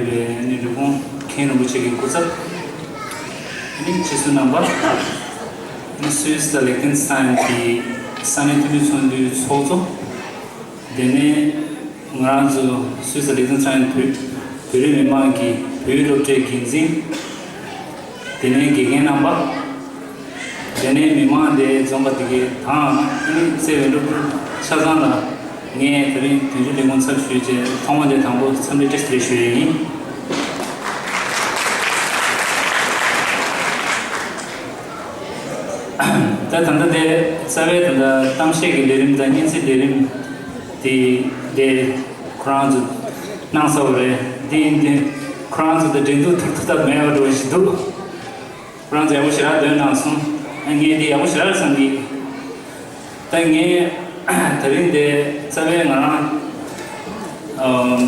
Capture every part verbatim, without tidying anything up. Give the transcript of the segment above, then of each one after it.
པའི་ནི་འབྲི་གུང་མཁན་རིན་པོ་ཆེ་གི་སྐུ་ཚབ། ནི་སྤྱི་ཟུར་རྣམ་པ། ནི་སུད་སི་དང་ལིག་ཏེན་སི་ཐན་གྱི་ས་གནས་མཐུན་སྒྲིལ་ཚོགས་འདུའི་ཚོགས་གཙོ། དེ་ནས་ང་རང་ཚོ་སུད་སི་དང་ལིག་ཏེན་སི་ཐན་བོད་བོད་རིགས་མི་མང་གི་བོད་ཡིག་སློབ་གྲྭའི་འགན་འཛིན། དེ་ནས་དགེ་རྒན་རྣམ་པ། དེ་ནས་མི་མང་དེ་འཛོམས་པ་དེ་གའི་དང་ཨ་ནི་བརྩེ་བའི་སློབ་ཕྲུག་ཆ་ཚང་ལ་ངས་ད་རིང་དོན་གཅོད་ལས་ཁུངས་ཚབ་ཞུས་རྗེས་ཐོག་མ་དེ་དང་པོ་འཚམས་འདྲི་བཀྲ་ཤིས་བདེ་ལེགས་ཞུ་ཡས་ཡིན། ད་ད་ལྟ་དེ་རྩ་བའི་ད་ལྟ་གཏམ་བཤད་ཀྱི་ལས་རིམ་དང་སྙན་ཚིག་ལས་རིམ་དེ་དེ་ཁོ་རང་ཚོ་གནང་ཚར་བ་རེད། དེ་ཡིན་དུས་ཁོ་རང་ཚོ་དང་འབྲེལ་གཏུག་ཐུབ་ཐུབ་ཐབས་མེད་པ་འགྲོ་བཞིན་འདུག་ཁོ་རང་ཚོ་ཡག་པོ་ཞེ་དྲག་འདོན་གནང་སོང་། ངས་འདི་ཡག་པོ་ཞེ་དྲག་བསམ་གི། ད་ངས་ད་རིང་འདི་རྩ་བའི་ང་རང་ཨམ་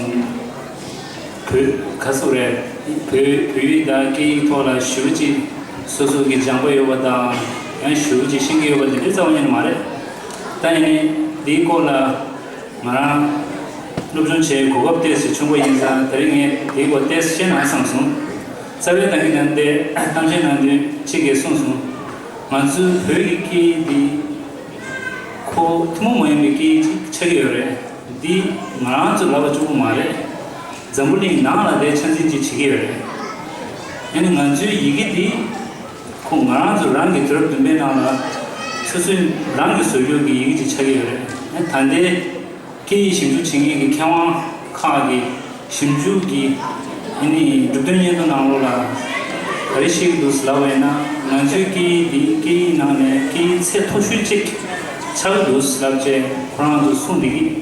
བོད་ག་ཚོད་རེད། བོད་བོད་ཡིག་དང་སྐད་ཡིག་ཐོག་ལ་ཞེ་པོ་ཅིག་སོ་སོ་གི་སྦྱངས་པ་ཡོད་པ་དང་ཡང་ཞེ་པོ་ཅིག་ཤེས་ཀྱི་ཡོད་པ་འདི་འདྲའི་རྩ་བ་ཉིད་ནས་མ་རེད། ད་ཡིན་ནའི་འདིའི་སྐོར་ལ་ང་རང་སློབ་སྦྱོང་བྱེད་གོ་སྐབས་ཏོག་ཙམ་བྱུང་བ་ཡིན་ཙང་ད་རིང་ངས་དེའི་སྐོར་ཏོག་ཙམ་བཤད་ན་བསམ་སོང་། རྩ་བའི་ད་གིན་ནང་དེ་གཏམ་བཤད་གནང་དུས་གཅིག་གིས་གསུངས་སོང་། ང་ཚོའི་བོད་ཀྱི་སྐད་ཡིག་འདི་ཁོ་ཐུན་མོང་མ་ཡིན་པའི་སྐད་ཡིག་ཅིག་ཆགས་ཀྱི་ཡོད་རེད། འདི་ང་རང་ཚོ་ལབ་པ་གཅིག་པུ་མ་རེད། འཛམ་བུ་གླིང་ནང་ལ་དེ་ཆ་འཛིན་ཅིག་བྱེད་ཀྱི་ཡོད་རེད། ཡང་ན་ང་ཚོའི་ཡི་གེ་འདི་ཁོ་ང་རང་ཚོ་རང་གི་དུས་རབས་བདུན་པའི་ནང་ལ་སོ་སོའི་རང་གི་བཟོ་བཅོས་ཀྱི་ཡི་གེ་ཅིག་ཆགས་ཀྱི་ཡོད་རེད། ཡང་ད་ལྟའི་སྐད་ཡིག་ཞིབ་འཇུག་བྱེད་མཁན་གྱི་མཁས་དབང་ཁག་གིས་ཞིབ་འཇུག་གི་ཨ་ནི་གྲུབ་དོན་སྙན་ཐོ་ནང་ལོགས་ལ་ག་རེ་བཤད་ཀྱི་འདུག་ཟེར་ལབ་པ་ཡིན་ན། ང་ཚོའི་སྐད་ཡིག་འདི་སྐད་ཡིག་ནང་ནས་སྐད་ཡིག་ཚད་མཐོ་ཤོས་གཅིག་ཆགས་ཀྱི་འདུག་ཟེར་ལབ་བྱས་ཁོ་རང་ཚོ་གསུངས་བསྡད་ཀྱི།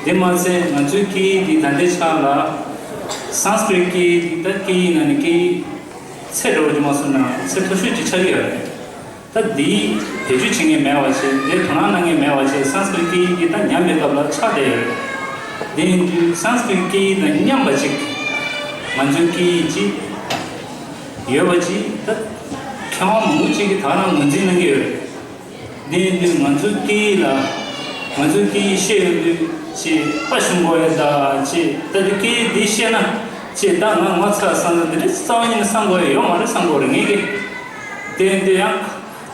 དེ་མ་ཚད་ང་ཚོའི་སྐད་ཡིག་འདི་ད་ལྟའི་ཆ་ལ་སཾ་སྐྲྀཏ་སྐད་ཡིག་འདི་ད་སྐད་ཡིག་ནང་ནས་སྐད་ཡིག་ཚད་འདྲ་བོ་ཅིག་མ་སོང་ན་ཚད་མཐོ་ཤོས་ཅིག་ཆགས་ཀྱི་ཡོད་རེད། ད་འདི་བེད་སྤྱོད་བྱེད་མཁན་མེད་པ་བྱས། འདི་དོ་སྣང་གནང་མཁན་མེད་པ་བྱས། སཾ་སྐྲྀཏ་སྐད་ཡིག་འདི་ད་ཉམས་པའི་སྐབས་ལ་ཆགས་བསྡད་ཡོད་རེད། དེ་ཡིན་དུས་སཾ་སྐྲྀཏ་སྐད་ཡིག་དང་མཉམ་པ་ཅིག་ང་ཚོའི་སྐད་ཡིག་ཅིག་ཡོད་པ་ཅིག་ད་མཁས་དབང་མང་པོ་ཅིག་གིས་ད་རང་ངོས་འཛིན་གནང་གི་ཡོད་རེད། དེ་ཡིན་དུས་ང་ཚོའི་སྐད་ཡིག་ལ་ང་ཚོའི་སྐད་ཡིག་ཤེས་ཡོང་དུས་ཅིག་དཔའ་ཞུམ་དགོས་ཡ་ད་ཅིག་ད་དེ་སྐད་ཡིག་འདི་ཤེས་ན་ཅིག་ད་ང་ངོ་ཚ་བསམ་ཚུལ་འདི་འདྲ་རྩ་བ་ཉིད་ནས་བསམ་དགོས་ཡ་ཡོད་མ་རེད་བསམ་གྱི་ཡོད་རེད་ངེད་ཀྱིས། དེ་ཡིན་དུས་ཡང་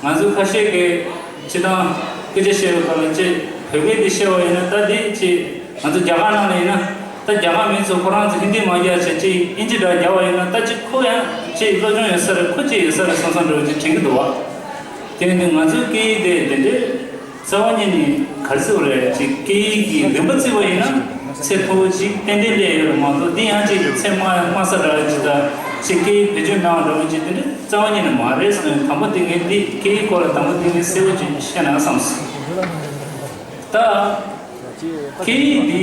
ང་ཚོ་ཁ་ཤས་ཀྱིས་སྤྱིར་བཏང་སྐད་ཆ་བཤད་པའི་སྐབས་ལ་ཅིག་བོད་སྐད་འདི་བཤད་པ་ཡིན་ན་ད་འདི་ཅིག་ང་ཚོ་རྒྱ་གར་ནང་ལ་ཡིན་ན་ད་རྒྱ་གར་མི་ཚོ་ཁོ་རང་ཚོ་ཧིན་དི་མ་རྒྱག་བྱས་ཅིག་ཨིན་ཇི་འདྲ་རྒྱག་པ་ཡིན་ན་ད་ཅིག་ཁོ་ཡང་ཅིག་སློབ་སྦྱོང་ཡོད་ས་རེད། ཁོ་ཅིག་ཡོད་ས་རེད་བསམ་བསམ་འདྲ་བོ་ཅིག་དྲན་གྱི་འདུག་བ། དེ་ཡིན་དུས་ང་ཚོའི་སྐད་ཡིག་དེ་དེ་འདྲའི་རྩ་བ་ཉིད་ནས་ག་རེ་ཟེར་དགོས་རེད། ཅིག་སྐད་ཡིག་གི་རིམ་པ་བརྩིས་པ་ཡིན་ན་ཚད་མཐོ་པོ་ཅིག་ཏན་ཏན་སླེབས་ཡོད་རེད་མ་གཏོགས་འདི་ཡང་ཅིག་ཚད་དམའ་དམའ་ས་འདྲ་བོ་ཅིག་དང་ཅིག་སྐད་ཡིག་བེད་སྤྱོད་མེད་པ་འདྲ་བོ་ཅིག་དེ་འདྲ་རྩ་བ་ཉིད་ནས་མ་རེད་ཟེར་ནས། དང་པོ་དེ་ངས་འདི་སྐད་ཡིག་སྐོར་ལ་དང་པོ་དེ་ངས་གསལ་པོ་ཅིག་བཤད་ན་བསམ་སོང་། ད་སྐད་ཡིག་འདི་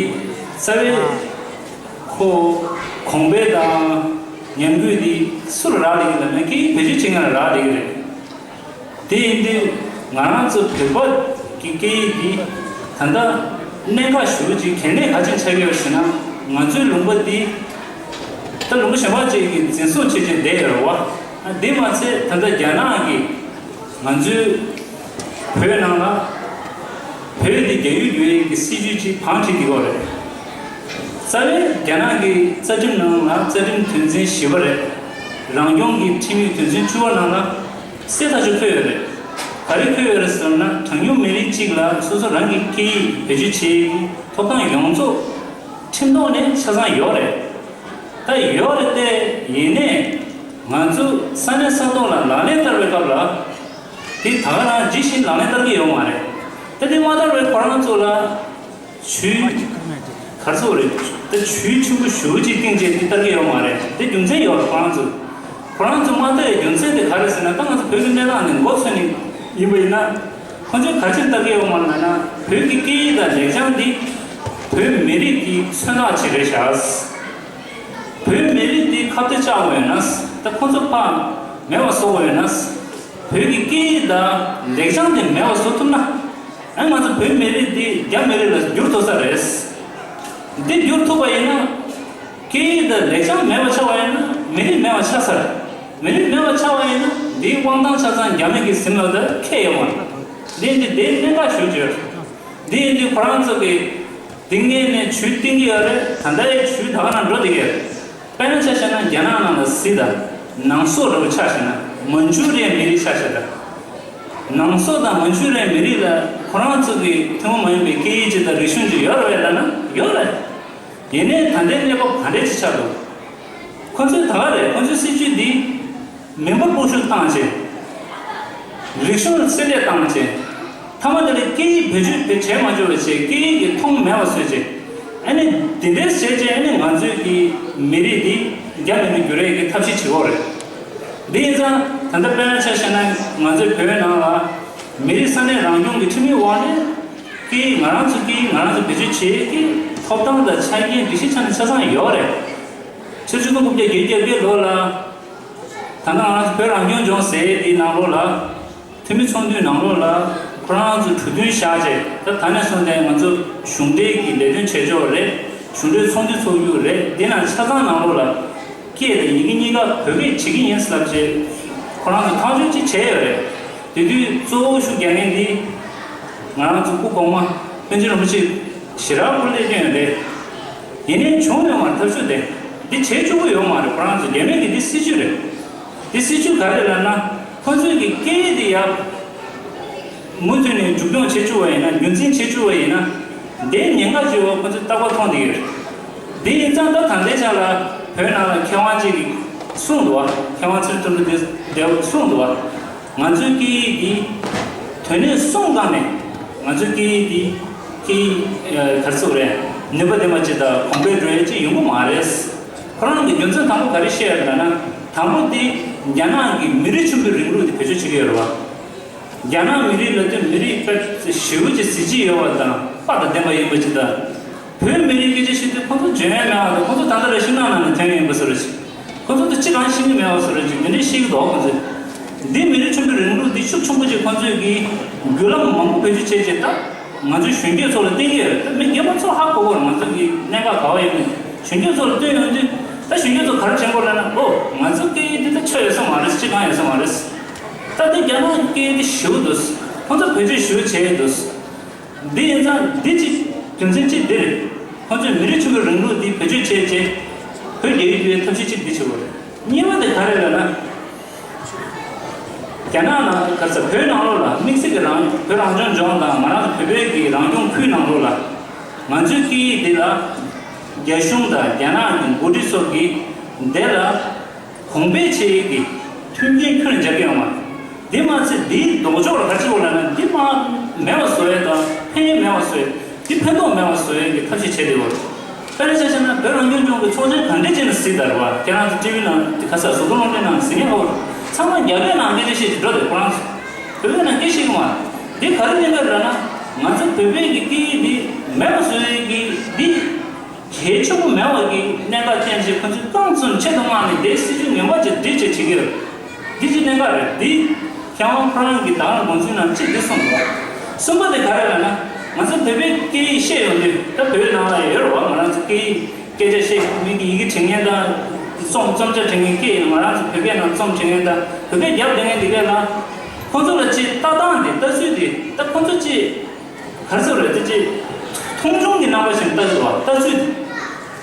རྩ་བའི་ཁོ་གོང་འཕེལ་དང་ཉམས་རྒུད་འདི་སུ་ལ་རག་ལས་ཀྱི་ལབ་ན་སྐད་ཡིག་བེད་སྤྱོད་བྱེད་མཁན་ལ་རག་ལས་ཀྱི་རེད། དེ་ཡིན་དུས་ང་རང་ཚོ་བོད་པ་གི་སྐད་ཡིག་འདི་ད་ལྟ་གནད་འགག་ཞེ་པོ་ཅིག་གལ་གནད་ག་ཅིག་ཆགས་ཀྱི་ཡོད་ཟེར་ན། ང་ཚོའི་ལུང་པ་འདི་ད་ལུང་པ་གཞན་པ་ཅིག་གིས་འཛིན་བཟུང་བྱས་བྱས་བསྡད་ཡོད་རེད་བ། འདི་མ་ཚད་ད་ལྟ་རྒྱ་ནག་གིས་ང་ཚོའི་བོད་ནང་ལ་བོད་འདི་རྒྱ་ཡུལ་བསྒྱུར་ཡས་ཀྱི་སྲིད་ཇུས་ཅིག་བང་བསྒྲིགས་ཡོད་རེད། རྩ་བའི་རྒྱ་ནག་གི་རྩ་ཁྲིམས་ནང་ལ་རྩ་ཁྲིམས་དོན་ཚན་བཞི་པ་རེད། རང་སྐྱོང་གི་ཁྲིམས་ཡིག་དོན་ཚན་བཅུ་པ་ནང་ལ་གསལ་ཐག་ཆོད་འཁོད་ཡོད་རེད། ག་རེ་འཁོད་ཡོད་རེད་ཟེར་ན། གྲངས་ཉུང་མི་རིགས་གཅིག་ལ་སོ་སོ་རང་གི་སྐད་ཡིག་བེད་སྤྱོད་བྱེད་ཡག་གི་ཐོབ་ཐང་ཡོངས་རྫོགས་ཁྲིམས་ཐོག་ནས་ཆ་ཚང་ཡོད་རེད། ད་ཡོད་རེད་དེ། ཡིན་ནའི་ང་ཚོ་ས་གནས་ས་ཐོག་ལ་ལག་ལེན་བསྟར་བའི་སྐབས་ལ་དེ་ད་ག་རང་ཇི་བཞིན་ལག་ལེན་བསྟར་གྱི་ཡོད་མ་རེད། ད་དེ་མ་བསྟར་བའི་ཁོ་རང་ཚོ་ལ་ཇུས་ག་རེ་ཟེར་དགོས་རེད། ད་ཇུས་ཆེན་པོ་ཞེ་པོ་ཅིག་བཏིང་བྱས་དེ་བསྟར་གྱི་ཡོད་མ་རེད། དེ་རྒྱུ་མཚན་ཡོད་རེད། ཁོ་རང་ཚོ་ཁོ་རང་ཚོ་མ་བསྟར་བའི་རྒྱུ་མཚན་དེ་ག་རེ་ཟེར་ན། ད་ང་ཚོ་བོད་ཀྱི་གནས་སྟངས་ནས་མགོ་ཚོས་ནས་ཡིན་པ་ཡིན་ན། ཁོ་ཚོས་ག་རེ་བྱས་ནས་བསྟར་གྱི་ཡོད་མ་རེད་ལབ་ན། བོད་ཀྱི་སྐད་ཡིག་དང་ལེགས་བྱང་འདི་བོད་མི་རིགས་ཀྱི་མཚོན་རྟགས་ཅིག་རེད་ཤག་བོད་མི་རིགས་འདི་ཁ་གཏད་བཅག་དགོས་ཡོད་ན། ད་ཁོ་ཚོ་ཕར་མེད་པ་བཟོ་དགོས་ཡོད་ན། བོད་ཀྱི་སྐད་ཡིག་དང་ལེགས་བྱང་འདི་མེད་པ་བཟོ་ཐུབ་ན། ཨ་ནི་ང་ཚོ་བོད་མི་རིགས་འདི་རྒྱ་མི་རིགས་ལ་བསྒྱུར་ཐུབ་ས་རེད། འདི་བསྒྱུར་ཐུབ་པ་ཡིན་ན། སྐད་ཡིག་དང་ལེགས་བྱང་མེད་པ་ཆགས་པ་ཡིན་ན་མི་རིགས་མེད་པ་ཆགས་ས་རེད། མི་རིགས་མེད་པ་ཆགས་པ་ཡིན་ན་འདིའི་དབང་ཐང་ཆ་ཚང་རྒྱ་མི་གིས་ཟིན་ལ་ད་ཁྱད་ཡོད་མ་རེད། འདི་འདི་འདི་གནད་འགག་ཞེ་པོ་ཅིག་ཡོད་རེད། འདི་ཡིན་དུས་ཁོ་རང་ཚོ་གིས་འདི་སྔོན་ནས་ཇུས་བཏིང་གི་ཡོད་རེད། ད་ལྟའི་ཇུས་ད་ག་ནང་འགྲོ་བསྡད་ཀྱི་ཡོད་རེད། དཔེར་ན་ཆ་བཞག་ན་རྒྱ་ནག་ནང་ལ་གཟིགས་དང་། ནང་སོག་འདྲ་པོ་ཆ་བཞག་ན་མན་ཇུ་རི་ཡན་མི་རིགས་ཆ་བཞག་དང་། ནང་སོག་དང་མན་ཇུ་རི་ཡན་མི་རིགས་ལ་ཁོ་རང་ཚོ་གི་ཐུན་མོང་མ་ཡིན་པའི་སྐད་ཡིག་ཅིག་དང་རིག་གཞུང་ཅིག་ཡོད་རེད་ལབ་ན་ཡོད་རེད། ཡིན་ནའི་ད་ལྟའི་གནས་བབ་ག་འདྲས་ཅིག་ཆགས་འདུག་ཁོ་ཚོས་ད་ག་རེད། ཁོ་ཚོའི་སྲིད་ཇུས་འདི་མི་འབོར་སྤོ་བཤུག་བཏང་བྱས། རིག་གཞུང་བསྲེ་བཅད་བཏང་བྱས། མཐའ་མ་དེ་ལ་སྐད་ཡིག་བེད་སྤྱོད་བྱས་མ་བཅུག་པ་བྱས། སྐད་ཡིག་གི་མཐོང་མེད་པ་བཟོས་བྱས། ཨ་ནི་འདི་འདྲས་བྱས་བྱས། ཨ་ནི་ང་ཚོའི་གི་མི་རིགས་འདི་རྒྱ་མི་རིགས་འགྱུར་ཡས་ཀྱི་ཐབས་ཤེས་བྱེད་ཀྱི་ཡོད་རེད། འདི་ཡིན་ཙང་ད་ལྟ་དཔེར་ན་ཆ་བཞག་ན་ང་ཚོའི་བོད་ནང་ལ་མི་རིགས་ས་གནས་རང་སྐྱོང་གི་ཁྲིམས་ཡིག་འོག་ནས་སྐད་ཡིག་ང་རང་ཚོ་སྐད་ཡིག་ང་རང་ཚོ་བེད་སྤྱོད་བྱེད་ཡས་ཀྱི་ཐོབ་ཐང་དང་ཆ་རྐྱེན་སྒྲིག་གཞི་ཆ་ནས་ཆ་ཚང་ཡོད་རེད། ཕྱི་ལོ་ཆིག་སྟོང་དགུ་བརྒྱ་བརྒྱད་ཅུ་གྱ་དགུའི་ལོ་ལ། ད་ལྟ་ང་རང་ཚོ་བོད་རང་སྐྱོང་ལྗོངས་ཟེར་ཡས་དེའི་ནང་ལོགས་ལ། འཐུས་མི་ཚོགས་འདུའི་ནང་ལོགས་ལ་ཁོ་རང་ཚོ་གྲོས་མཐུན་བཞག་བྱས། ད་ད་ནས་བཟུང་སྟེ་ང་ཚོ་གཞུང་འབྲེལ་གྱི་ལས་དོན་བྱེད་ཕྱོགས་རེད། གཞུང་འབྲེལ་ཚོགས་འདུ་ཚོགས་རྒྱུ་རེད། འདི་ནང་ཆ་ཚང་ནང་ལོགས་ལ་སྐད་དང་ཡི་གེ་གཉིས་ཀ་བོད་སྐད་བྱེད་ཀྱི་ཡིན་ཟེར་ལབ་བྱས། ཁོ་རང་ཚོ་ཐག་གཅོད་ཅིག་བྱས་ཡོད་རེད། དེ་དུས་གཙོ་བོ་ཤུགས་རྒྱག་མཁན་འདི་ང་རང་ཚོ་སྐུ་གོང་མ་པཎ་ཆེན་རིན་པོ་ཆེ་ཞེ་དྲག་སྐུ་ལས་བསྐྱོན་ཡོད་རེད། ཡིན་ནའི་བྱུང་ཡོད་མ་རེད། ཐབས་ཤུགས་དེ་འདི་བྱེད་བཅུག་གི་ཡོད་མ་རེད། ཁོ་རང་ཚོ་རྒྱ་མི་གི་འདི་སྲིད་ཇུས་རེད། འདི་སྲིད་ཇུས་ག་རེ་ལབ་ན། ཁོ་ཚོས་ཀྱི་སྐད་ཡིག་འདི་ཡར་མུ་མཐུད་ནས་མཇུག་སྐྱོང་བྱེད་བཅུག་པ་ཡིན་ན། རྒྱུན་འཛིན་བྱེད་བཅུག་པ་ཡིན་ན། འདིའི་ཉེན་ཁ་ཅིག་ཡོད་པ་ཁོ་ཚོས་རྟག་པར་མཐོང་བསྡད་ཀྱི་ཡོད་རེད། འདི་ཡིན་ཙང་ད་ད་ལྟའི་ཆ་ལ་བོད་ནང་ལ་མཁས་དབང་ཅིག་གིས་གསུངས་འདུག་བ། མཁས་དབང་ཚུལ་ཁྲིམས་ལྷུན་གྲུབ་ལགས་གསུངས་འདུག་བ། ང་ཚོའི་སྐད་ཡིག་འདི་དོན་གནད་གསུམ་སྒང་ནས་ང་ཚོའི་སྐད་ཡིག་འདི་སྐད་ཡིག་ཨ་ག་རེ་ཟེར་དགོས་རེད། ནུས་པ་ལྡན་པ་ཅིག་དང་གོང་འཕེལ་འགྲོ་ཡ་ཅིག་ཡོང་གི་མ་རེད། ཁོ་རང་གིས་རྒྱུ་མཚན་དང་པོ་ག་རེ་བཤད་ཡོད་ལབ་ན། དང་པོ་འདི་རྒྱ་ནག་གིས་མི་རིགས་མཐུན་པའི་རིང་ལུགས་འདི་བེད་སྤྱོད་བྱེད་ཀྱི་ཡོད་རེད་བ། རྒྱ་ནག་མི་རིགས་ལབ་དུས་མི་རིགས་དཔེ་ཞེ་པོ་ཅིག་གཟི་བརྗིད་ཡོད་པ་དང་དཔའ་དང་ལྡན་པ་ཡིན་པ་ཅིག་དང་། བོད་མི་རིགས་སྐད་ཆ་བཤད་དུས་ཁོང་ཚོ་འཇོན་ཡ་མེད་པ་དང་། ཁོང་ཚོ་ད་ལྟ་ར་ཤིང་ནགས་ནང་ནས་ཐོན་ཡོད་པ་བཟོ་འདྲ་ཅིག་ཁོང་ཚོ་དེ་ཅི་གང་ཤེས་ཀྱི་མེད་པ་བཟོ་འདྲ་ཅིག་འདི་འདྲའི་བཤད་ཀྱི་འདུག་ཁོང་ཚོས། འདི་མི་རིགས་མཐུན་པའི་རིང་ལུགས་འདི་ཤུགས་ཆེན་པོ་ཅིག་ཁོང་ཚོས་ཀྱི་བརྒྱུད་ལམ་མང་པོ་བེད་སྤྱོད་བྱས་བྱས། ད་ང་ཚོའི་གཞོན་སྐྱེས་ཚོ་ལ་བསྟན་གྱི་ཡོད་རེད། ད་མི་རྒན་པ་ཚོ་ཧ་གོ་གི་རེད། ང་ཚོ་གི་གནད་འགག་ག་པར་ཡོད་མེད་གཞོན་སྐྱེས་ཚོ་ལ་བསྟན་ཡོང་དུས། ད་གཞོན་སྐྱེས་ཚོ་ག་རེ་དྲན་གྱི་ཡོད་ལབ་ན། ཨོ། ང་ཚོ་སྐད་ཡིག་འདི་ད་ཆོ་ཡོད་ས་མ་རེད། ཅི་གང་ཡོད་ས་མ་རེད། ད་འདི་རྒྱ་ནག་སྐད་ཡིག་འདི་ཞེ་པོ་འདུག་ཁོང་ཚོ་བེད་སྤྱོད་ཞེ་པོ་བྱས་འདུག་འདི་ཡིན་ཙང་འདི་གཅིག་རྒྱུ་མཚན་གཅིག་འདི་རེད། ཁོང་ཚོས་མི་རིགས་མཐུན་པའི་རིང་ལུགས་འདི་བེད་སྤྱོད་བྱས་རྗེས། བོད་རྒྱ་ཡིག་བསྒྱུར་བའི་ཐབས་ཤེས་གཅིག་འདི་བྱེད་དགོས་རེད། གཉིས་པ་དེ་ག་རེ་རེད་ལབ་ན། རྒྱ་ནག་ནང་ག་རེ་ཟེར། བོད་ནང་ལོགས་ལ་དམིགས་བསལ་གྱི་རང་བོད་རང་སྐྱོང་ལྗོངས་དང་ང་རང་ཚོ་བོད་པའི་གི་རང་སྐྱོང་ཁུལ་ནང་ལོགས་ལ་ང་ཚོའི་སྐད་ཡིག་འདི་ལ་རྒྱ་གཞུང་དང་རྒྱ་ནག་གི་འགོ་ཁྲིད་ཚོ་གིས་འདི་ལ་གོང་འཕེལ་བྱེད་ཡས་ཀྱི་མཐུན་རྐྱེན་ཁྱོན་ནས་སྦྱར་གྱི་ཡོད་མ་རེད། འདི་མ་ཚད་འདིའི་ལྡོག་ཕྱོགས་ལ་ག་རེ་བྱེད་དགོས་ལབ་ན། འདི་མ་མེད་པ་བཟོ་ཡས་དང་ཕན་ཡོན་མེད་པ་བཟོ་ཡས། འདི་ཕན་ཐོགས་མེད་པ་བཟོ་ཡས་ཀྱི་ཐབས་ཤེས་བྱེད་བསྡད་ཡོད་རེད། དཔེར་ན་ཆ་བཞག་ན་བོད་རང་སྐྱོང་ལྗོངས་ཀྱི་ཚོགས་ཆེན་ག་འདྲས་བྱས་ནས་གཟིགས་དང་རེད་བ། ཁྱེད་རང་ཚོ་ཊི་ཝི་ནང་དེ་ག་ས་བཟོ་སྐྲུན་སློབ་གྲྭའི་ནང་གཟིགས་མཁན་ཡོད་རེད། ཚང་མ་རྒྱ་སྐད་ནང་སྐད་ཆ་བཤད་ཀྱི་འགྲོ་རེད། ཁོ་རང་ཚོ་བོད་སྐད་ནང་སྐད་བཤད་ཀྱི་མ་རེད། འདི་ག་རེ་གནད་འགག་རེད་ལབ་ན། ང་ཚོ་བོད་པའི་གི་སྐད་ཡིག་འདི་མེད་པ་བཟོ་ཡས་ཀྱི་འདི། གལ་ཆེན་པོ་མེད་པ་གི་གནད་འགག་ཅན་ཞིག་ཁོ་ཚོས་རྐང་བཙུགས་ཆེད་དུ་མངགས་ནས་དེའི་སྲིད་ཇུས་ངན་པ་ཅིག་སྒྲིག་བྱས་བྱེད་ཀྱི་ཡོད། འདི་ཅིག་གནད་འགག་རེད། འདི་མཁས་དབང་ཁོ་རང་གིས་ད་ག་རང་དགོངས་ཚུལ་ནང་གཅིག་འདི་གསུངས་འདུག་གསུམ་པ་དེ་ག་རེ་ལབ་ན། ང་ཚོ་བོད་པའི་སྐད་ཡིག་བཤད་ཡོང་དུས། ད་བོད་ནང་ལ་ཡོད་རེད་བ། ང་རང་ཚོ་སྐད་ཡིག་སྐད་ཆ་བཤད་མི་གི་ཡི་གེ་འབྲི་མཁན་དང་། རྩོམ་རྩོམ་ཆ་འབྲི་མཁན། སྐད་ཡིག་ང་རང་ཚོ་བོད་སྐད་ནང་རྩོམ་འབྲི་མཁན་དང་བོད་སྐད་རྒྱབ་བསྡད་མཁན་དེ་གས་ལ། ཁོ་ཚོ་ལ་ཅིག་ལྟ་སྟངས་དེ། ལྟ་ཚུལ་དེ། ད་ཁོ་ཚོ་ཅིག་ག་རེ་ཟེར་དགོས་རེད། དེ་ཅིག་མཐོང་ཆུང་གི་རྣམ་པ་ཞིག་ལྟ་གི་འདུག་བ། ལྟ་ཚུལ་དེ།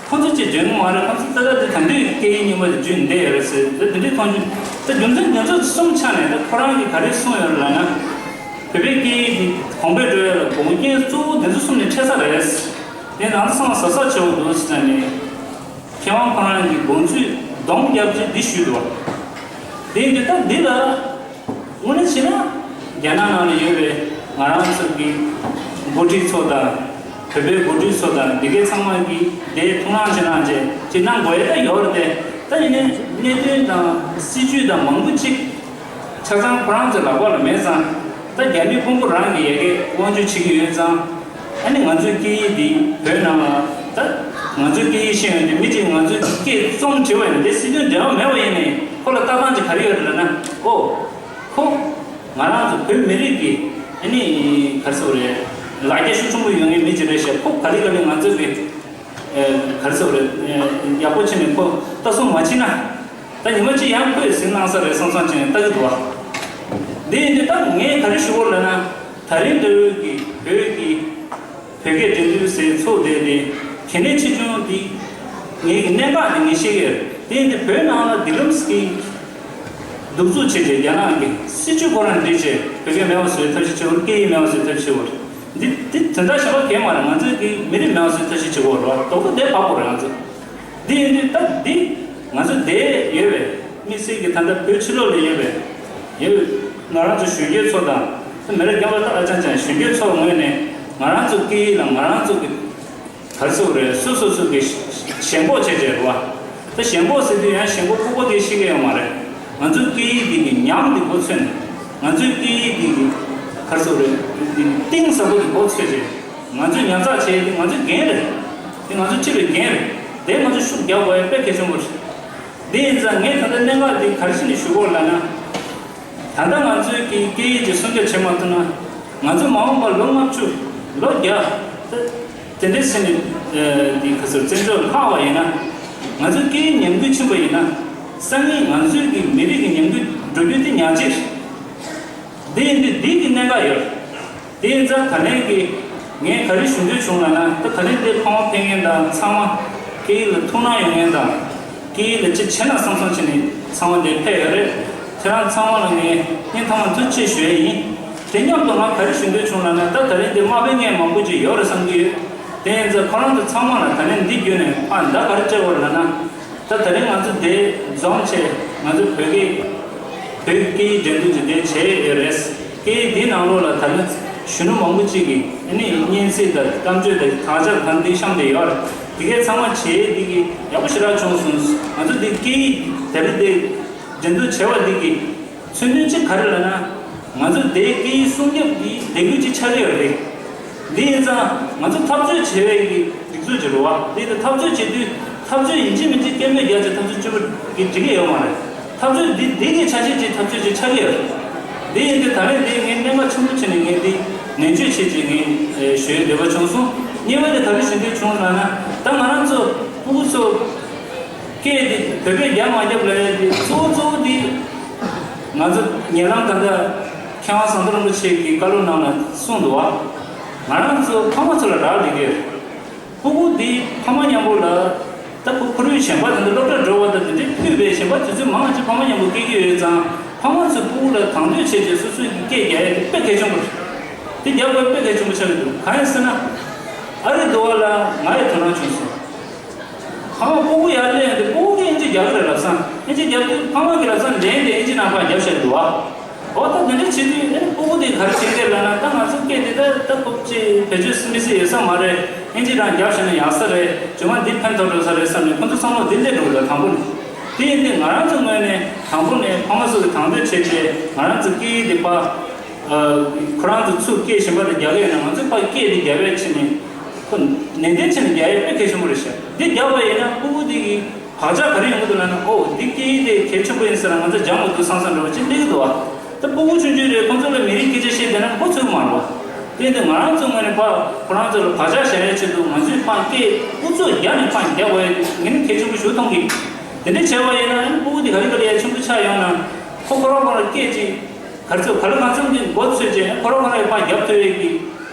ཁོ་ཚོ་ཅིག་འཇོན་གི་མ་རེད། ཁོ་ཚོ་ད་ལྟ་དེ་ད་འདོད་སྐད་ཡིག་རྙིང་པ་དེ་བརྗོད་བསྡད་ཡོད་རེད་ཟེར། དེ་འདྲའི་མཐོང་ཆུང་། ད་རྒྱུ་མཚན་འདི་ཚོ་གསུམ་ཆ་ནས་ད་ཁོ་རང་གིས་ག་རེ་གསུངས་ཡོད་རེད་ལབ་ན། བོད་པའི་སྐད་ཡིག་འདི་གོང་འཕེལ་འགྲོ་ཡ་ལ་འགོག་རྐྱེན་གཙོ་བོ་འདི་ཚོ་གསུམ་ནས་འཕྲད་ས་རེད། དེ་ནང་ཚང་གཟབ་གཟབ་བྱེད་དགོས་འདུག་ཟེར་ནས། མཁས་དབང་ཁོ་རང་གི་དགོངས་ཚུལ་སྡོམ་རྒྱབ་ཅིག་འདི་ཞུས་འདུག་བ། དེ་ཡིན་དུས་ད་འདི་ལ་དངོས་གནས་བྱས་ན། རྒྱ་ནག་ནང་ལ་ཡོད་པའི་ང་རང་ཚོ་གི་འགོ་ཁྲིད་ཚོ་དང་། བོད་པའི་འགོ་ཁྲིད་ཚོ་དང་འདི་གའི་ཚང་མ་གིས་དེ་ཐུགས་སྣང་བྱེད་གནང་བྱས་ཅིག་གནང་དགོས་ཡ་ད་ཡོད་རེད་དེ། ད་ཡིན་ནའི་གནད་དོན་དང་སྲིད་ཇུས་དང་མང་པོ་ཅིག་ཆ་ཚང་ཁོ་རང་ཚོའི་ལག་པ་ལ་མེད་ཙང་། ད་རྒྱ་མི་དཔོན་པོ་རང་གི་ཡ་གིར་དབང་སྒྱུར་བྱེད་ཀྱི་ཡོད་ཙང་། ཨ་ནི་ང་ཚོའི་སྐད་ཡིག་འདི་བོད་ནང་ལ། ད་ང་ཚོའི་སྐད་ཡིག་ཤེས་ཡོན་འདི་མི་གཅིག་ང་ཚོའི་སྐད་རྩོམ་བྲིས་པ་ཡིན་ན། དེ་སྲིད་དོན་འབྲེལ་བ་མེད་པ་ཡིན་ནའི་ཁོ་ལ་ལྟ་སྟངས་ཅིག་ག་རེ་ཡོད་རེད་ལབ་ན། ཨོ། ཁོ་ང་རང་ཚོ་བོད་མི་རིགས་ཀྱི་ཨ་ནི་ག་རེ་ཟེར་དགོས་རེད། ལ་རྒྱ་ཤུགས་ཆེན་པོ་ཡོད་མཁན་མི་གཅིག་རེད་ཤག་ཁོ་ག་ལེ་ག་ལེ་ང་ཚོའི་གི་ཨ་ག་རེ་ཟེར་དགོས་རེད། ཨ་ཡག་པོ་བྱས་ནས་ཁོ་ལྟ་སྲུང་མ་བྱས་ན། ད་ཉི་མ་གཅིག་ཡང་ཁོས་ཟིང་གནང་ས་རེད་བསམ་བསམ་བྱས་ནས་ལྟ་གི་འདུག་བ། འདི་ཡིན་དུས་ད་ངས་ག་རེ་ཞུ་དགོས་ལབ་ན། ད་རིང་འདྲ་བོའི་གི་བོད་ཀྱི་བོད་སྐད་འགྲན་བསྡུར་ཟེར་ཚོགས་བསྡད་དེ། གལ་གནད་ཆེ་ཆུང་འདི་ ངའི་གནད་འགག་དེ་ངས་ཤེས་ཀྱི་ཡོད། དེ་ཡིན་དུས་བོད་ནང་ལ་འདི་ལམ་གྱི་གདུག་རྩུབ་ཆེ་ཆེ་རྒྱ་ནག་གི་སྲིད་ཇུས་ཁོ་རང་འདི་བྱས་བོད་སྐད་མེད་པ་བཟོས་ཐབས་ཤེས་བྱེད་བར་སྐད་ཡིག་མེད་པ་བཟོས་ཐབས་ཤེས་བར་འདི་འདི་དོན་དག་གཞན་པ་གང་ཡང་མ་རེད། ང་ཚོའི་གི་མི་རིགས་མེད་པ་བཟོས་ཐབས་ཤེས་བྱེད་དགོས་རེད་བ། རྡོག་རྡོག་དེ་བབས་དགོས་རེད་ང་ཚོ། འདི་ཡིན་དུས་ད་འདི་ང་ཚོ་འདིར་ཡོད་པའི་དམིགས་བསལ་གྱི་ད་ལྟ་བོད་ཕྱི་ལོགས་ལ་ཡོད་པའི་ཡོད་པའི་ང་རང་ཚོ་གཞོན་སྐྱེས་ཚོ་དང་ད་མི་རབས་རྒན་པ་ད་ཨ་ཅང་ཅང་གཞོན་སྐྱེས་ཚོ་ངོས་ནས་ང་རང་ཚོ་སྐད་ཡིག་ལ་ང་རང་ཚོ་གི་ག་རེ་ཟེར་དགོས་རེད། སོ་སོ་སོ་གི་ཞེན་ཁོག་བྱས་བྱས་རེད་བ། ད་ཞེན་ཁོག་ཟེར་དུས་ཡང་ཞེན་ཁོག་ལྐུགས་པ་དེ་ཤེས་ཀྱི་ཡོད་མ་རེད། ང་ཚོའི་སྐད་ཡིག་འདི་གི་ཉམས་འདི་མགོ་ཚོས་ནས་ང་ཚོའི་སྐད་ཡིག་འདི་གི་ག་རེ་ཟེར་དགོས་རེད། འདི་གཏིང་ཟབ་པོ་འདི་མགོ་ཚོས་བྱས། ང་ཚོས་ཉར་ཚགས་བྱས་ཏེ་ང་ཚོའི་འགན་རེད། དེ་ང་ཚོས་འཁྲི་བའི་འགན་རེད། དེ་ང་ཚོས་ཤུགས་རྒྱག་དགོས་ཡ་དཔེ་གལ་ཆེན་པོ་རེད། དེ་ཡིན་ཙང་ངས་ད་ལྟ་གནད་འགག་འདི་ག་རེ་བྱས་ནས་ཞུ་དགོས་ལབ་ན། ད་ལྟ་ང་ཚོའི་གི་སྐད་ཡིག་ཅིག་སྲུང་སྐྱོབ་བྱེད་མ་ཐུབ་ན། ང་ཚོ་མ་འོངས་པར་ལོ་ལྔ་བཅུ་ལོ་བརྒྱ་ད་དེ་འདྲའི་ཟིན་ནས་འདི་ག་ཚོད་བཙན་བྱོལ་ལྷག་པ་ཡིན་ན། ང་ཚོའི་སྐད་ཡིག་ཉམས་རྒུད་ཕྱིན་པ་ཡིན་ན། སང་ཉིན་ང་ཚོའི་གི་མི་རིགས་ཀྱི་ཉམས་རྒུད་འགྲོ་རྒྱུ་དེ་ཉག་གཅིག་རེད། འདི་ཡིན་དུས་འདི་གི་གནད་འགག་ཡོད། དེ་ཡིན་ཙང་ད་ལན་གྱི་ངས་ག་རེ་ཞུ་འདོད་བྱུང་ལབ་ན། ད་ད་ལན་འདི་ཕ་མ་ཕེབས་མཁན་དང་ཚང་མ་སྐད་ཡིག་ལ་ཐུགས་སྣང་ཡོད་མཁན་དང་སྐད་ཡིག་ལ་ཅི་བྱེད་ན་བསམ་བསམ་བྱས་ནས་ཚང་མ་འདིར་ཕེབས་ཡོད་རེད། ཁྱེད་རང་ཚང་མ་ལ་ངས་སྙིང་ཐག་པ་ནས་ཐུགས་རྗེ་ཆེ་ཞུ་ཡས་ཡིན། དེ་མཉམ་དུ་ང་ག་རེ་ཞུ་འདོད་བྱུང་ལབ་ན། ད་ད་ལན་འདི་མ་ཕེབས་མཁན་མང་པོ་ཅིག་ཡོད་རེད་བསམ་གྱི་ཡོད། དེ་ཡིན་ཙང་ཁོ་རང་ཚོ་ཚང་མ་ལ་ད་ལན་འདི་བརྒྱུད་ནས་ཨ་ད་ག་རེ་བྱེད་དགོས་རེད་ལབ་ན། ད་ད་རེས་ང་ཚོ་འདིར་འཛོམས་བྱས་ང་ཚོ་བོད་སྐད་བོད་སྐད་ཡིག་འགྲན་བསྡུར་ཅིག་འདིར་བྱས་ཡོད་རེད། སྐད་ཡིག་འདིའི་ནང་ལོགས་ལ་ད་ལན་གཞོན་ནུ་མང་པོ་ཅིག་གིས་ཨ་ནི་སྙན་ཚིག་དང་གཏམ་བརྗོད་དང་དག་ཆ་གང་འདི་བཤམས་བསྡད་ཡོད་རེད། དེ་གའི་ཚང་མ་བྱས་འདི་གི་ཡག་པོ་ཞེ་དྲག་བྱུང་སོང་། ང་ཚོ་འདི་སྐད་ཡིག་ད་རེས་འདི་འགྲན་བསྡུར་བྱས་པ་འདི་གི་མཚོན་དོན་གཅིག་ག་རེ་ལབ་ན། ང་ཚོ་འདིར་སྐད་ཡིག་སྲུང་སྐྱོབ་ཀྱི་ལས་འགུལ་ཅིག་ཆགས་ཀྱི་ཡོད་རེད། འདི་ཡིན་ཙང་ང་ཚོ་འཐབ་རྩོད་བྱེད་པའི་གི་སྒྲིག་འཛུགས་ཅིག་རེད་བ། འདི་ལ་འཐབ་རྩོད་བྱེད་དུས་འཐབ་རྩོད་ཡིན་གཅིག་མིན་གཅིག་སྐྱེ་མེད་རྒྱ་ཆེ་འཐབ་རྩོད་བྱེད་པ་གི་འགྲིག་གི་ཡོད་མ་རེད། འཐབ་རྩོད་འདི་འདི་གི་ཆ་ཤས་ཅིག་འཐབ་རྩོད་ཅིག་ཆགས་ཀྱི་ཡོད་རེད། འདི་ཡིན་དུས་ད་རེས་འདི་ངས་གནད་འགག་ཆེན་པོ་བྱས་ནས་ངས་འདི་ནན་བརྗོད་བྱེད་ཅིག་ངས་ཞུ་ཡས་འདོད་པ་བྱུང་སོང་། གཉིས་པ་དེ་ག་རེ་ཞུ་འདོད་བྱུང་ལབ་ན། ད་ང་རང་ཚོ་ཕྲུ་གུ་ཚོ་སྐད་དེ་བོད་སྐད་རྒྱབ་མ་རྒྱབ་ལབ་ཡ་དེ་གཙོ་བོ་གཙོ་བོ་དེ་ང་ཚོ་ཉེ་ལམ་ད་ལྟ་མཁས་དབང་ཟམ་གདོང་རིན་པོ་ཆེ་གིས་བཀའ་སློབ་ནང་ལ་གསུངས་འདུག་བ། ང་རང་ཚོ་ཕ་མ་ཚོ་ལ་རག་ལས་ཀྱི་ཡོད། ཕྲུ་གུ་དེ་ཕ་མ་མཉམ་པོ་ལ་ད་ཁོ་ཁོར་ཡུག་གཞན་པ་དེ་འདྲ་སློབ་གྲྭར་འགྲོ་བ་དང་དེ་འདྲའི་ཕུད་པའི་གཞན་པ་དུས་ཚོད་མང་ཆེ་ཕ་མ་མཉམ་པོ་སྐྱེལ་གྱི་ཡོད་ཙང་། ཕ་མ་ཚོས་ཕྲུ་གུ་ལ་དང་དོད་བྱས་རྗེས་སོ་སོའི་གི་སྐད་རྒྱག་ཡ་དེ་དཔེ་གལ་ཆེན་པོ་རེད། དེ་རྒྱག་དགོས་དཔེ་གལ་ཆེན་པོ་ཆགས་ཀྱི་འདུག་གང་ཡིན་ཟེར་ན། ཨ་རི་འདྲ་བ་ལ་ང་ཡི་དོ་སྣང་བྱུང་སོང་། ཕ་མ་ཕྲུ་གུ་ཡར་སླེབས་ཡོང་དུས་ཕྲུ་གུ་གིས་ཨིན་ཇི་རྒྱག་གི་རེད་ལབ་སོང་། ཨིན་ཇི་རྒྱག་དུས་ཕ་མ་གིས་ལབ་སོང་། ལན་དེ་ཨིན་ཇི་ནང་ཕར་རྒྱབ་བཞག་གི་འདུག་བ། འོ་ད་དེ་འདྲ་བྱེད་དུས་ཨེ་ཕྲུ་གུ་དེ་ག་རེ་བྱེད་ཀྱི་ལབ་ན། ད་ང་ཚོ་སྐད་དེ་ད་ད་ཁོ་ཅིག་བེད་སྤྱོད་མི་སྲིད་ཡོད་ས་མ་རེད། ཨིན་ཇི་རང་རྒྱབ་བཞག་ན་ཡག་ས་རེད། རྗེས་མ་འདི་ཕན་ཐོགས་འགྲོ་ས་རེད་བསམ་ནས་ཁོ་ཚོ་བསམ་བློ་འདི་སླེབས་འགྲོ་གི་རེད་དང་པོ་ནས། དེ་ཡིན་དུས་ང་རང་ཚོ་ངོས་ནས་དང་པོ་ནས་ཕ་མ་ཚོ་གིས་དང་དོད་བྱས་རྗེས་ང་རང་ཚོ་སྐད་ཡིག་དེ་ཕར། ཁོ་རང་ཚོ་ཚུར་སྐད་གཞན་པ་དེ་རྒྱག་གི་ཡོད་ན་ང་ཚོས་ཕར་སྐད་དེ་རྒྱབ་ཡས་བྱས་ནས་ཁོ་ནན་ཏན་བྱས་ནས་རྒྱག་ཡས་དཔེ་གལ་ཆེན་པོ་རེད་ཤག་འདི་རྒྱབ་པ་ཡིན་ན་ཕྲུ་གུ་དེ་གི་བག་ཆགས་ག་རེ་ཡོང་གི་འདུག་ལབ་ན། ཨོ་འདི་སྐད་ཡིག་དེ་གལ་ཆེན་པོ་ཡིན་ཟེར་ན་ང་ཚོ་སྦྱང་དགོས་འདུག་བསམ་བསམ་འདྲ་བོ་ཅིག་སླེབས་ཀྱི་འདུག་བ། ད་ཕྲུ་གུ་ཆུང་ཆུང་རེད། ཁོ་ཚོ་ལ་མི་རིགས་སྐད་ཆ་བཤད་བསྡད་ན་མགོ་ཚོས་ཀྱི་མ་རེད་བ། དེ་ཡིན་དུས་ང་རང་ཚོ་ངོས་ནས་ཕར་ཁོ་རང་ཚོ་ལ་བག་ཆགས་བཞག་ཡས་ཆེད་དུ་ང་ཚོས་ཕར་སྐད་ཨུ་ཚུགས་རྒྱག་ནས་ཕར་རྒྱག་དགོས་ཡས་ངས་ནི་གལ་ཆེན་པོ་ཞིག་མཐོང་གི། དེ་འདྲ་བྱས་པ་ཡིན་ན་ཕྲུ་གུ་དེ་ག་ལེ་ག་ལེ་ཡ་ཆེན་པོ་ཆགས་ཡོང་ན་ཁོ་ཁོ་རང་ཁོ་རང་སྐད་ཅིག་ག་རེ་ཟེར། ག་ལེ་གང་འཚམ་གྱི་མགོ་ཚོས་རྗེས་ཁོ་རང་ཁོ་རང་ཡང་ཕར་རྒྱབ་ཐུབ་ཡས་ཀྱི་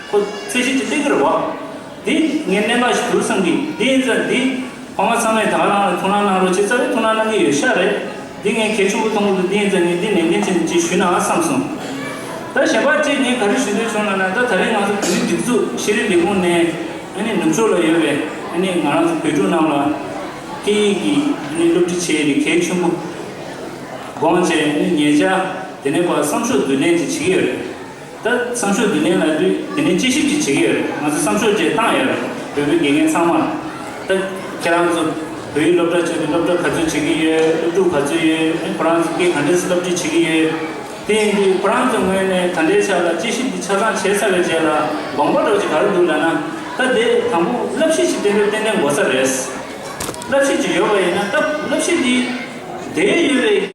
ཁོ་ཚད་གཞི་ཅིག་སླེབས་ཀྱི་རེད་བ། འདི་ངས་གནད་འགག་ཞིག་འདུག་བསམ་གི། འདི་ཡིན་ཙང་འདི་ཕ་མ་ཚང་མས་ད་ག་རང་ལ་ཐུགས་སྣང་གནང་རོགས་བྱེད། རྩ་བའི་ཐུགས་སྣང་གནང་གི་ཡོད་ཤག་རེད། འདི་ངས་གལ་ཆེན་པོ་མཐོང་གི་འདུག་འདི་ཡིན་ཙང་ངས་འདི་ནན་ཏན་བྱས་ནས་ཅིག་ཞུས་ན་བསམ་སོང་། ད་གཞན་པ་གཅིག་ངས་ག་རེ་ཞུ་འདོད་བྱུང་ལབ་ན། ད་ད་རེས་ང་ཚོ་བོད་མིའི་སྒྲིག་འཛུགས་ཤེས་རིག་ལས་ཁུངས་ནས་ཨ་ནི་ནུབ་ཕྱོགས་ལ་ཡོད་པའི་ཨ་ནི་ང་རང་ཚོ་བོད་ཕྲུག་རྣམས་ལ་སྐད་ཡིག་གི་ཨ་ནི་སློབ་ཁྲིད་བྱེད་ཡས་གལ་ཆེན་པོ་དགོངས་བྱས། ཨ་ནི་ཉེ་ཆར་དེ་ནས་ཕར་བསམ་ཤོག་བསྡུ་ལེན་ཅིག་བྱེད་ཀྱི་ཡོད་རེད། ད་བསམ་ཤོག་བསྡུ་ལེན་ལབ་དུས་དེ་ནས་དཔྱད་ཞིབ་ཅིག་བྱེད་ཀྱི་ཡོད་རེད། ང་ཚོ་བསམ་ཤོག་ཅིག་བཏང་ཡོད་རེད། བོད་པའི་དགེ་རྒན་ཚང་མར། ད་ཁྱེད་རང་ཚོ་བོད་ཡིག་སློབ་གྲྭ་བྱས་ཏེ་སློབ་གྲྭ་ག་ཚོད་བྱེད་ཀྱི་ཡོད། སློབ་ཕྲུག་ག་ཚོད་ཡོད། ཁོ་རང་ཚོ་སྐད་ག་འདྲས་སློབ་ཁྲིད་བྱེད་ཀྱི་ཡོད། དེ་ཡིན་དུས་ཁོ་རང་ཚོའི་ངོས་ནས་ད་ལྟའི་ཆ་ལ་དཔྱད་ཞིབ་འདི་ཆ་ཚང་བྱས་ཚར་བའི་རྗེས་ལ་དགོངས་པ་འདྲ་བོ་ཅིག་ག་རེ་འདུག་ལབ་ན། ད་དེ་དང་པོ་བསླབ་གཞི་ཅིག་ཏན་ཏན་ཏན་ཏན་དགོས་ས་རེད། བསླབ་གཞི་ཅིག་ཡོད་པ་ཡིན་ན་ད་བསླབ་གཞི་འདི་དེ་ཡོད་པའི།